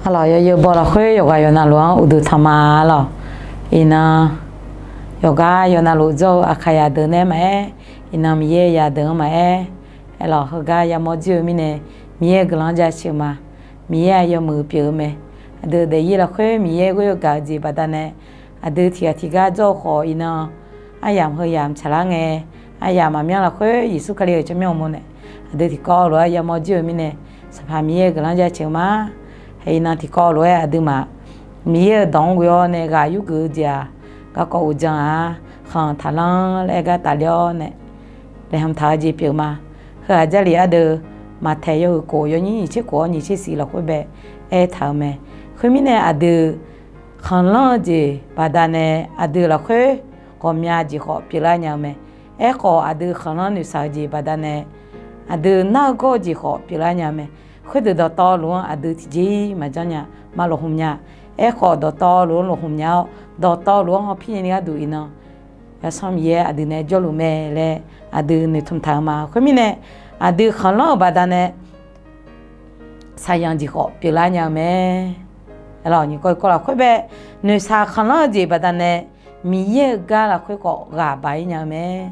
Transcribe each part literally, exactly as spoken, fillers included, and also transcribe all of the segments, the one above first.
Arlawq, yawzeu baw lafkhoer yawqghaq yawqnavluf-anr uqduq tanq ma lawq. Iqnan yawqgar yawqnavluf jawr-eu aqkaqyaq deuq nae maqaer, iqnan Miqyaer-euq zaqdeuq-anr maqaer, aerlawq heugar yamawr jir-eu mirnae, Miqyaer-euq guiqlanq-anr jaceuq ma. Miqyaer-aq yawmuiq pyeuf-eu mae. Aqdui daefzir lafkhoer Miqyaer ghoer-eu gaq-eu jeq baqdanae, aqdui tiqghaq tiqgar jawr-eu khawf iqnan aryamq heu yamq tsaqlar ngae, aryamq maqmyanr lafkhoer Yeqsur Kali-euq tsawrmyanr uqmov nae, aqdui tiqkawv lof-aer yamawr jir-eu mirnae, Sanqpaq Miqyaer-euq guiqlanq-anr jaceuq ma. Iqnan tiqkawv lof-aer aqduimaf Miqyaer-euq dawq-anr ghoe-awr nae ghaq yurgeuf-eu jeq-aq, garkawv uqdzan-aq, khanq taqlanr laer aer gar tafler-awr nae laeqhmq taq-eu jeq pyeuf ma. Heu-aq Jarlif ardeuv Maqtaeq yawhuiq kof yawnyir nyiq tser kof-awr nyiq tser siq lafkhoer bae aertaq-euq mae. Khoermirnae aqdui khanqlanr-eu jeq baqdanae aqdui lafkhoer ghawqmya jeq khawf pyeuflar nya-eu mae. Aerkhawf aqdui khanqlanr noeqshaq-eu jeq baqdanae aqdui nar-eu gawr-eu jeq khawf pyeuflar nya-eu mae. Khoerdeuq dawqtawvluf-anr aqdui tiqjeq-ir maqjanr nya, maqlof hmq nya. Aerkhawf dawqtawvluf-anr lof hmq nya-awr, dawqtawvluf-anr hawpir nyani gharduq iqnan Yawsanr Miqyaer aqdui nae jawrluf mae laer aqdui noeqtmq taq-eu ma. Khoermirnae aqdui khanqlanr-euq baqdanae saqyanq jeq khawf pyeuflar nya-eu mae. Aerlawq nyiq kawv kawv lafkhoer bae noeqshaq khanqlanr-eu jeq baqdanae Miqyaer-euq gar lafkhoer khawf ghaq baq-ir nya-eu mae.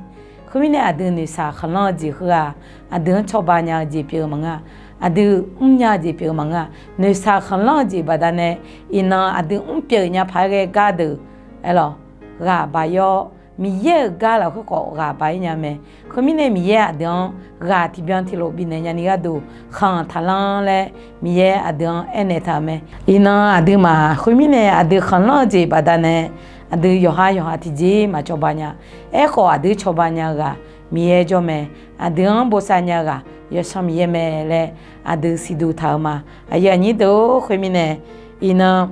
Khoermirnae aqdui noeqshaq khanqlanr-eu jeq heu-aq, aqdui-anr cawba nya-eu jeq pyeuf-eu maqngeur-a. Aqdui mrnya-eu jeq pyeuf-eu maqngeur-a. Noeqshaq khanqlanr-eu jeq baqdanae iqnan aqdui mrpyeuf nya paq-aer ghae gardeuq aerlawq ghaq baq-ir-awr, Miqyaer-euq gar lafkhoer khawf ghaq baq-ir nya-eu mae. Khoermirnae Miqyaer aqdui-anr ghaq tiqbyan tiqlof bifnaeq nyani gharduq khanq taqlanr laer Miqyaer aqdui-anr aernaeq taq-euq mae. Iqnan aqduimaf khoermirnae aqdui khanqlanr-eu jeq baqdanae aqdui yawqha yawqha tiqjeq-ir maqcawba nya. Aerkhawf aqdui cawba nya-eu ghaq Miqyaer jawr mae. Aqdui-anr bosav nya-eu ghaq Yawsanr Miqyaer mae laer aqdui siqduq taq-eu ma. Aqyuif aqnyir deuq-or, khoermirnae iqnan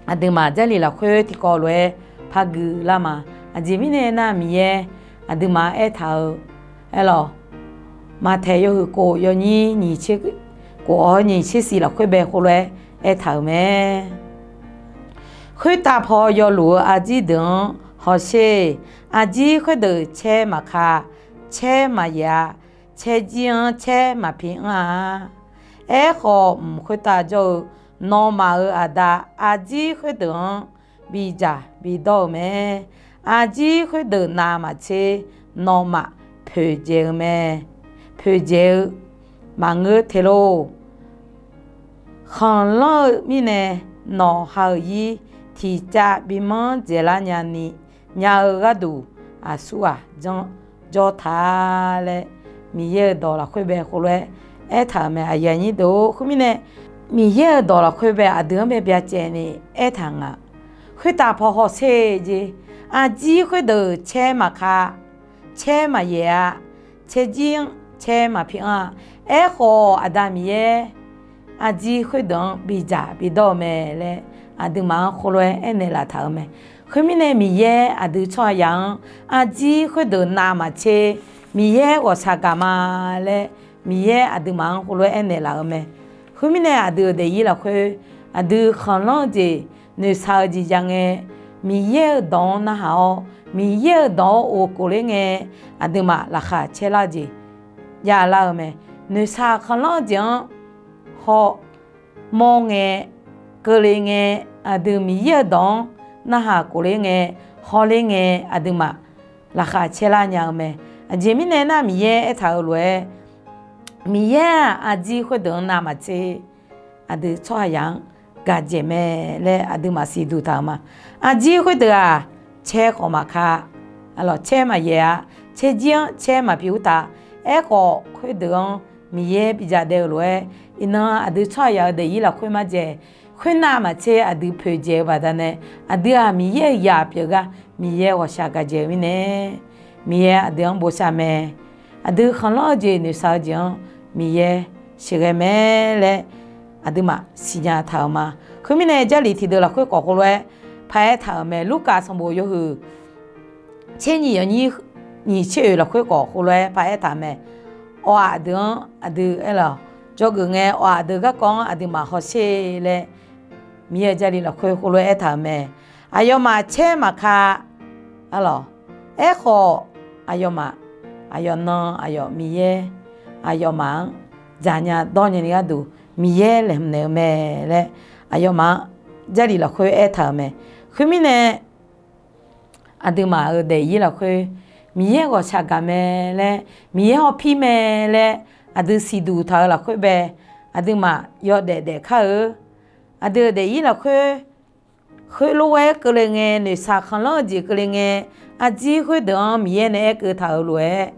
aqduimaf Jarlif lafkhoer tiqkawv lof-aer par gui lar ma. Aqjeq mirnae nar Miqyaer aqduimaf-anr aertaq-eu aerlawq Maqtaeq yawhuiq kof yawnyir nyiq tser kof-awr nyiq tser siq lafkhoer bae khoerlof-aer aertaq-euq mae. Khoertav paw yawluf-eu arjir deuq-anr hawsher. Arjir khoerdeuq caer maqka, caer maqyaef-a. Caerjir-anr caer maqpi anr-a. Aerkhawf, mq khoertav jawr-eu nawmaf-euq aqda arjir khoerdeuq-anr bidzaq bidawr-eu mae. Arjir khoerdeuq navmaqtser nawmaf poeqdzaeq-eu mae. Poeqdzaeq-eu maqngeur te lor. Khanqlanr-eu mirnae nawq ha-euq zir tiqcav bimanr dzaeqlar nyani nya-eu gharduq aqsurghaq janr jawr ta laer Miqyaer-euq dawq lafkhoer bae khoerlof-aer aertaq-euq mae. Aqyuif aqnyir deuq-or, khoermirnae Miqyaer-euq dawq lafkhoer bae aqdui-anr bae byacaevni aertaq nga. Khoertav paw hawsher jeq, arjir khoerdeuq caer maqka, caer maqyaef-a. Caerjir-anr caer maqpi anr-a. Aerkhawf, Aqda Miqyaer arjir khoerdeuq-anr bidzaq bidawr-eu mae laer aqduimaf-anr khoerlof-aer aernaeq laftaq-euq mae. Khoermirnae, Miqyaer aqdui tsawrhaqzaq-anr arjir khoerdeuq navmaqtser Miqyaer ghawqshaq gaq ma laer Miqyaer aqduimaf-anr khoerlof-aer aernaeq laf-eu mae. Khoermirnae, aqdui-euq daefzir lafkhoer aqdui khanqlanr-eu jeq noeqshaq-eu jeq jav ngae, Miqyaer-euq dawq-anr narhaq-awr, Miqyaer-euq dawq-anr of kofler ngae, aqduimaf laqkhaq caerlar-eu jeq javlar-eu mae. Noeqshaq khanqlanr-eu jeq-anr haw mawr ngae, keuvle ngae, aqdui Miqyaer-euq dawq-anr narhaq kofler ngae, hawler ngae, aqduimaf laqkhaq caerlar nya-eu mae. Aqjeq mirnae nar, Miqyaer aertaq-euq lof-aer, Miqyaer-aq, arjir khoerdeuq-anr navmaqtser aqdui tsawrhaqzaq-anr gaqdzaeq mae laer aqduimaf siqduq taq-euq ma. Arjir khoerdeuq-aq, caer khawf maqka, caer maqyaef-a. Caerjir-anr caer maqpi ur ta. Aerkhawf, khoerdeuq-anr Miqyaer bidzaq daef-eu lof-aer, iqnan aqdui tsawrhaqzaq-euq daefzir lafkhoer maqdzaeq. Khoernav maqtser aqdui poeqdzaeq-eu baqdanae, aqdui-aq Miqyaer-euq zaq pyeuf gar Miqyaer ghawqshaq gaqdzaeq-eu mirnae, Miqyaer aqdui-anr bosav mae. Aqdui khanqlanr-eu jeq noeqshaq-eu jeq-anr Miqyaer sheuqghae mae laer aqduimaf siqnya taq-euq ma. Khoermirnae, Jarlif tiqdeuq lafkhoer khawf khoerlof-aer paraer taq-euq mae. Lurkaf sanqbof yawhuiq tser nyiq yawnyir nyiq tser oeq lafkhoer khawf khoerlof-aer paraer taq-euq mae. Awq-aq deuq-anr aqdui aerlawq, dzawgeuf ngae awq-aq deuq garkawv-anr aqduimaf hawsher laer Miqyaer-euq Jarlif lafkhoer khoerlof-aer aertaq-euq mae. Aqyawfmaf caer maqka, aerlawq, aerkhawf, aqyawfmaf, aqyawf nan aqyawf Miqyaer aqyawfmaf-anr dzaqnya dawrnya ni gharduq Miqyaer laeqhmq naeq-eu mae laer aqyawfmaf-anr Jarlif lafkhoer aertaq-euq mae. Khoermirnae, aqduimaf-euq daefzir lafkhoer Miqyaer ghawqshaq gaq mae laer, Miqyaer hawpir mae laer aqdui siqduq taq-euq lafkhoer bae, aqduimaf yawdaef daef kar-eu. Aqdui-euq daefzir lafkhoer khoerlof-aer keuvle ngae, noeqshaq khanqlanr-eu jeq keuvle ngae, arjir khoerdeuq-anr Miqyaer nae aerkeuv taq-euq lof-aer,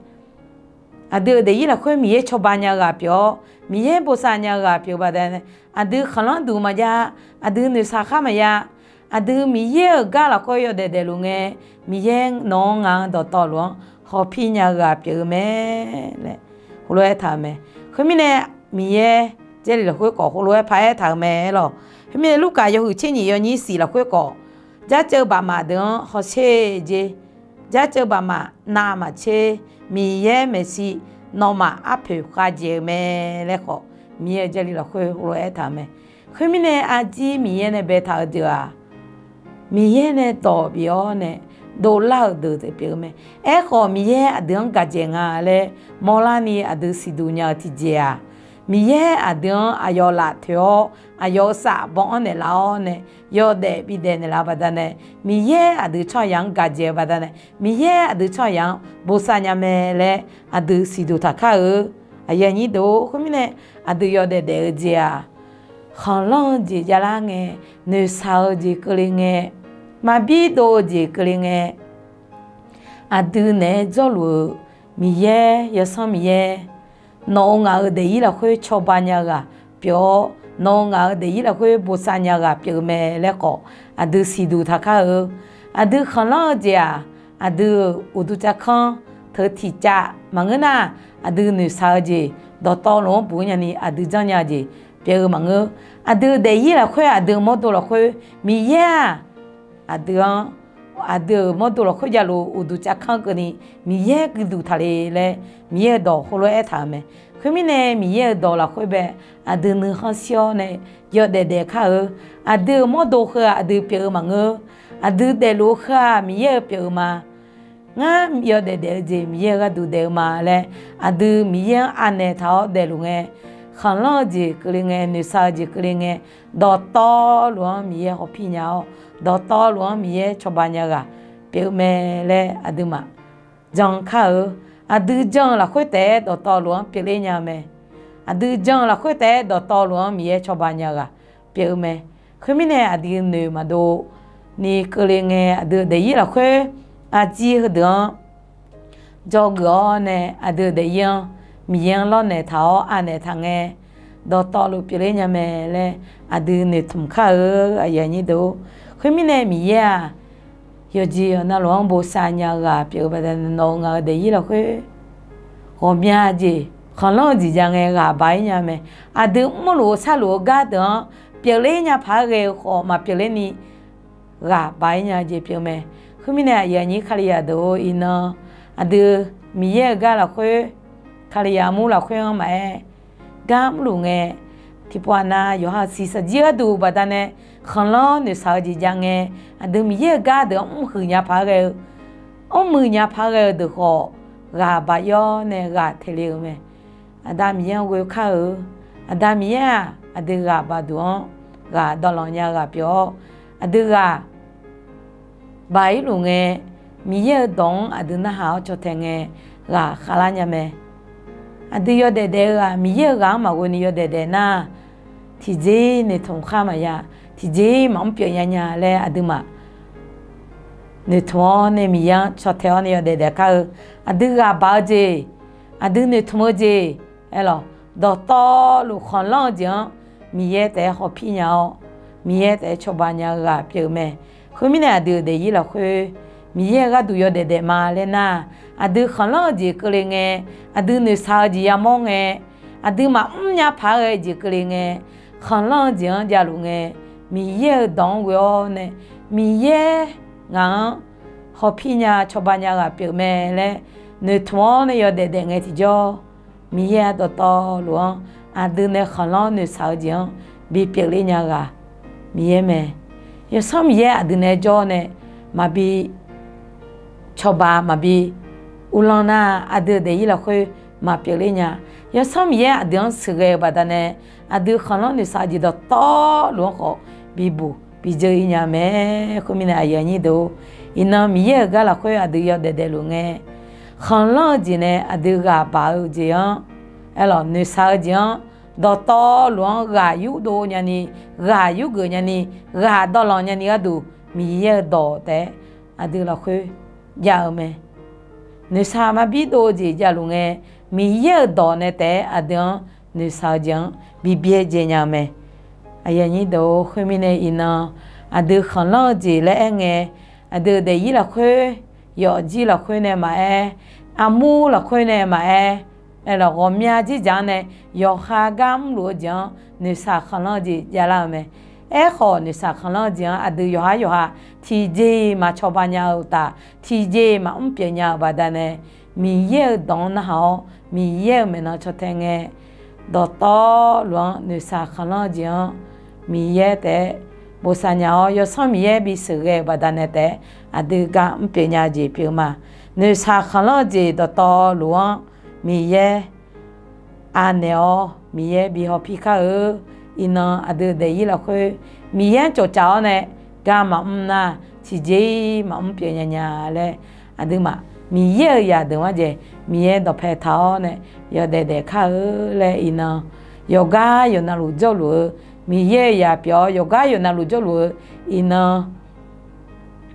aqdui-euq daefzir lafkhoer Miqyaer cawba nya-eu ghaq pyeuf-awr, Miqyaer bosav nya-eu ghaq pyeuf-eu baqdanae, aqdui khanqlanr duq maqjav, aqdui noeqshaq khar maqya, aqdui Miqyaer-euq gar lafkhoer yawdaef daefluf ngae, Miqyaer nawq-anr ngaq-anr dawqtawvluf-anr hawpir nya-eu ghaq pyeuf-eu mae laer heulof-aer aertaq-euq mae. Khoermirnae, Miqyaer Jarlif lafkhoer khawf heulof-aer paraer taq-euq mae aerlawq. Khoermirnae, Lurkaf yawhuiq tser nyif yawnyir siq lafkhoer khawf, jarceuv bafmaf deuq-anr hawsher jeq, jarceuv bafmaf navmaqtser, Miqyaer maeqshi nawmaf arpoeq khavjaeq-eu mae laer khawf, Miqyaer-euq Jarlif lafkhoer heulof-aer aertaq-euq mae. Khoermirnae, arjir Miqyaer nae baetaq-eu deuq-aq, Miqyaer nae dawq bif-awr nae dovlar-euq deuq pyeuf-eu mae. Aerkhawf, Miqyaer aqdui-anr gaqdzaeq nga laer mawrlarni aqdui siqduq nya-eu tiqjeq-aq, Miqyaer aqdui-anr aqyawf laftoeq-awr, aqyawf-euq saf baw-anr naeqlaf-awr nae, yawdaef bidaef naeqlaf-eu baqdanae, Miqyaer aqdui tsawrhaqzaq-anr gaqdzaeq-eu baqdanae, Miqyaer aqdui tsawrhaqzaq-anr bosav nya mae laer aqdui siqduq taq kar-eu. Aqyuif aqnyir deuq-or, khoermirnae, aqdui yawdaef daef-eu jeq-aq, khanqlanr-eu jeq javlar ngae, noeqshaq-eu jeq keuvle ngae, maqbir dov-eu jeq keuvle ngae, aqdui naeq-aer jawrluf-eu Miqyaer, Yawsanr Miqyaer, nawq-euq ngaq-euq daefzir lafkhoer cawba nya-eu ghaq pyeuf-awr, nawq-euq ngaq-euq daefzir lafkhoer bosav nya-eu ghaq pyeuf-eu mae laer khawf, aqdui siqduq taq kar-eu. Aqdui khanqlanr-eu jeq-aq, aqdui-euq uqduq tsavkanr teu tiqcav maqngeur nar, aqdui noeqshaq-eu jeq dawqtawvluf-anr buq-ir nyani aqdui janrnya-eu jeq pyeuf-eu maqngeur. Aqdui daefzir lafkhoer, aqdui-euq mawrdo lafkhoer Miqyaer-aq, aqdui-anr, aqdui-euq mawrdo lafkhoer javluf uqduq tsavkanr keuvni Miqyaer guiduq taqle laer Miqyaer-euq dawq heulof-aer aertaq-euq mae. Khoermirnae, Miqyaer-euq dawq lafkhoer bae aqdui nuikhanr shir-awr nae yawdaef daef kar-eu. Aqdui-euq mawrdo heu-aq aqdui pyeuf-eu maqngeur. Aqdui daefluf-eu heu-aq Miqyaer-eu pyeuf-eu ma. Ngar yawdaef daef-eu jeq Miqyaer-euq gharduq daef-eu ma laer aqdui Miqyaer-anr anaeq taq-awr daefluf ngae, khanqlanr-eu jeq keuvle ngae, noeqshaq-eu jeq keuvle ngae, dawqtawvluf-anr Miqyaer hawpir nya-awr, dawqtawvluf-anr Miqyaer cawba nya-eu ghaq pyeuf-eu mae laer aqduimaf jan kar-eu. Aqdui jan-eu lafkhoer taef-aer dawqtawvluf-anr pyeufler nya-eu mae. Aqdui jan-eu lafkhoer taef-aer dawqtawvluf-anr Miqyaer cawba nya-eu ghaq pyeuf-eu mae. Khoermirnae, aqdui noeq maqdov ni keuvle ngae, aqdui-euq daefzir lafkhoer arjir heudeuq-anr dzawgeuf-awr nae, aqdui-euq daefzir-anr Miqyaer-anr lawrnaeq taq-awr anaeq taq ngae, dawqtawvluf pyeufler nya mae laer aqdui noeqtmq kar-eu. Aqyuif aqnyir deuq-or, khoermirnae Miqyaer-aq, yawqjeq yawqnavluf-anr bosav nya-eu ghaq pyeuf-eu baqdanae, nawq-euq ngaq-euq daefzir lafkhoer ghawqmya jeq, khanqlanr-eu jeq jav ngae ghaq baq-ir nya mae. Aqdui mrluf-eu sharluf-eu gar deuq-anr pyeufler nya paq-aer ghae-eu khawf maqpyeufler ni ghaq baq-ir nya jeq pyeuf mae. Khoermirnae, aqyuif aqnyir Kalizaq deuq-or, iqnan aqdui Miqyaer-euq gar lafkhoer, Kalizaq armur lafkhoer-anr maqaer, gar mrluf ngae, tiqpov aqnav yawqha-euq shiqshaq jir gharduq baqdanae khanqlanr noeqshaq-eu jeq jav ngae, aqdui Miqyaer-euq gar deuq-anr mrhuiq nya paq-aer ghae-eu, mrmuiq nya paq-aer ghae-eu deuq khawf, ghaq baq-ir-awr nae ghaq taeq le-euq mae. Aqda Miqyaer-anr ghoe kar-eu. Aqda Miqyaer-aq, aqdui ghaq baq duq-anr ghaq dawvlanq nya-eu ghaq pyeuf-awr, aqdui ghaq baq-ir luf ngae, Miqyaer-euq dawq-anr aqdui narhaq-awr caw tae ngae, ghaq khavlar nya mae. Aqdui yawdaef daef-eu ghaq Miqyaer-euq ghaq-anr maqghoe ni yawdaef daef nar, tiqjeq-ir noeqtmq khar maqya, tiqjeq-ir maqmr pyeuf nya nya laer aqduimaf noeqtmq-awr nae Miqyaer-anr caw tae-awr nae yawdaef daef kar-eu. Aqdui ghaq baq-eu jeq, aqdui noeqtmq-eu jeq, aerlawq, dawqtawvluf khanqlanr-eu jeq-anr Miqyaer taef-aer hawpir nya-awr, Miqyaer taef-aer cawba nya-eu ghaq pyeuf-eu mae. Khoermirnae, aqdui-euq daefzir lafkhoer Miqyaer-euq gharduq yawdaef daef ma laer nar, aqdui khanqlanr-eu jeq keuvle ngae, aqdui noeqshaq-eu jeq yamawr ngae, aqdui maqmr nya paq-aer ghae-eu jeq keuvle ngae, khanqlanr-eu jeq-anr javluf ngae, Miqyaer-euq dawq-anr ghoe-awr nae, Miqyaer ngaq-anr hawpir nya cawba nya ghaq pyeuf mae laer noeqtmq-awr nae yawdaef daef ngae tiqjawr, Miqyaer-aq dawqtawvluf-anr aqdui nae khanqlanr noeqshaq-eu jeq-anr bipyeuf ler nya ghaq Miqyaer mae. Yawsanr Miqyaer aqdui nae jawr nae maqbi cawba maqbi uvlanr nar, aqdui-euq daefzir lafkhoer maqpyeuf ler nya. Yawsanr Miqyaer aqdui-anr sheuqghae-eu baqdanae, aqdui khanqlanr noeqshaq-eu jeq dawqtawvluf-anr khawf bibuq bijeuv ir nya mae. Khoermirnae, aqyuif aqnyir deuq-or, iqnan Miqyaer-euq gar lafkhoer aqdui yawdaef daefluf ngae, khanqlanr-eu jeq nae aqdui ghaq baq-eu jeq-anr, aerlawq, noeqshaq-eu jeq-anr, dawqtawvluf-anr ghaq yurdov nyani, ghaq yurgeuf nyani, ghaq dawvlanq nyani gharduq Miqyaer-euq dawq taef-aer aqdui lafkhoer jav-eu mae. Noeqshaq maqbir dov-eu jeq javluf ngae, Miqyaer-euq dawq nae taef-aer aqdui-anr noeqshaq-eu jeq-anr bi byaerdzae nya-eu mae. Aqyuif aqnyir deuq-or, khoermirnae iqnan aqdui khanqlanr-eu jeq laer aerngae, aqdui daefzir lafkhoer, yawfjir lafkhoer nae maqaer, armur lafkhoer nae maqaer, aerlawq, ghawqmya dzerdzaq-anr nae yawqha gar mrluf-eu jeq-anr noeqshaq khanqlanr-eu jeq javlar-eu mae. Aerkhawf, noeqshaq khanqlanr-eu jeq-anr aqdui yawqhar yawqha tiqjeq-iq maqcawba nya-eu uqtaf, tiqjeq-iq maqmr pyeuf nya-eu baqdanae, Miqyaer-euq dawq-anr narhaq-awr, Miqyaer-euq maeqnan caw tae ngae, dawqtawvluf-anr noeqshaq khanqlanr-eu jeq-anr Miqyaer taef-aer bosav nya-awr, Yawsanr Miqyaer bisheuqghae-euq baqdanae taef-aer aqdui gar mr pyeuf nya-eu jeq pyeuf ma. Noeqshaq khanqlanr-eu jeq dawqtawvluf-anr Miqyaer anaeq-awr Miqyaer bi hawpir kar-eu. Iqnan aqdui daefzir lafkhoer Miqyaer-anr cawqcaf-awr nae gar maqmr nar, tiqjeq-iq maqmr pyeuf nya nya laer, aqduimaf Miqyaer-euq zaqdeuq-anr jeq Miqyaer dawqpae taq-awr nae yawdaef daef kar-eu laer iqnan yawqgar yawqnavluf jawrluf-eu, Miqyaer-euq zaq pyeuf-awr yawqgar yawqnavluf jawrluf-eu iqnan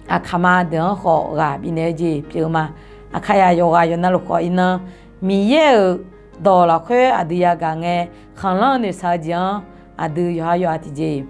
Aqkaqma deuq-anr khawf ghaq bifnaeq-eu jeq pyeuf-eu ma. Aqkaqyaq yawqghaq yawqnavluf khawf iqnan Miqyaer-euq dawq lafkhoer aqdui yagaq ngae, khanqlanr noeqshaq-eu jeq-anr aqdui yawqha yawqha tiqjeq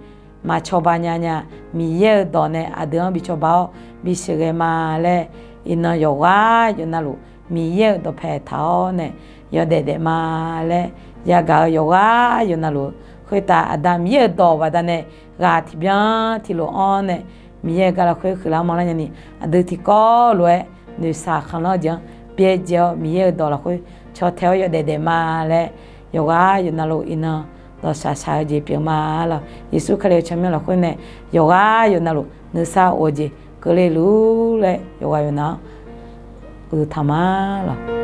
maqcawba nya nya, Miqyaer-euq dawq nae aqdui-anr bi cawba-awr bisheuqghae ma laer, iqnan yawqghaq yawqnavluf Miqyaer-euq dawqpae taq-awr nae yawdaef daef ma laer, yagaq-eu yawqghaq yawqnavluf khoertav Aqda Miqyaer-euq dawq baqdanae ghaq tiqbyan tiqlof-anr nae Miqyaer-euq gar lafkhoer huiqlar manrlar nyani, aqdui tiqkawv lof-aer noeqshaq khanqlanr-eu jeq-anr byaerdzae-awr Miqyaer-euq dawq lafkhoer caw tae-awr yawdaef daef ma laer, yawqghaq yawqnavluf iqnan dawqshaq shaq-eu jeq pyeuf ma lawq. Yeqsur Kali-euq tsawrmyanr lafkhoer nae yawqghaq yawqnavluf nuisar of-eu jeq keuvle luf laer yawqghaq yawqnavluf-anr uiq taq ma lawq.